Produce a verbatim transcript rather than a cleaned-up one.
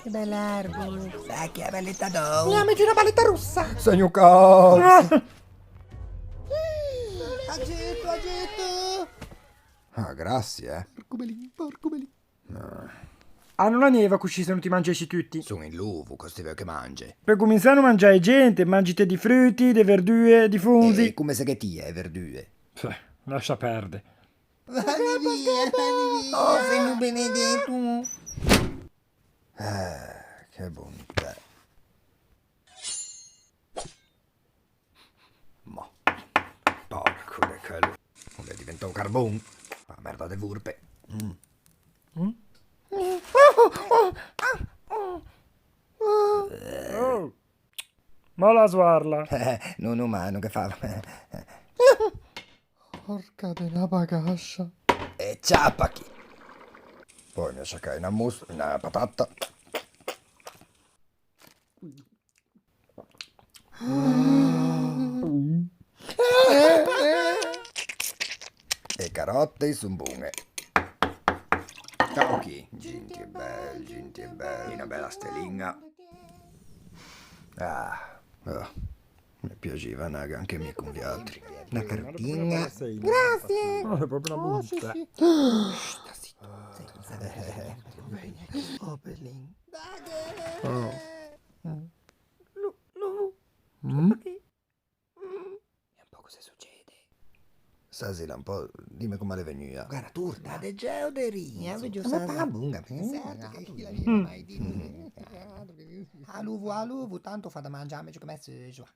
Che bel arboro. Sa che belletta d'ou. Mi amo una balletta russa. Sogno caos. Ah. Agiuto, agiuto. Ah, grazie, eh. Porco belin, porco belin. Ah. Ah, no la neva cuscì se no ti mangessi tutti. Son in lovo, cos'te veu che mange? Pe cominsâ no mangiâ e gente, mangite di fruti, de verdue, di fonzi. E come se ghe tie e verdue? Pff, lascia perde. Vani via, vani via. Oh, Signor benedetto. Eh, che bontà. Ma, porco de quello. O l'é diventâ carbon. Ma merda de vorpe. Mm. Mm? Oh! Mòla a soarla. No, no, ma no ghe fa. Porca de na bagascia. E ciapa chi. Poi ne sacai na mos-, na patata. E carote i son boñe. Ciao chi. Gente bel, gente bel. Una bella steliña. Ah, oh, me piaxiva anâghe anche mi con vialtri. Na cartiña. Grazie. Oh, l'é proprio na bontà. Sta zitto. Oh, Belin. Oh. Lu, lu, ciapa chi. Mm? E un pö cöse sucede? Sasila, un pö, dime comme l'é vegnua. Gh'ò na torta. Ma de geo de riso. Eh, veggio sasila. Ma pa-, bonga, eh. Certo che chi la viene mai dito. A lovo, a lovo, tanto fa da mangiâ, mejo che me seuxoa.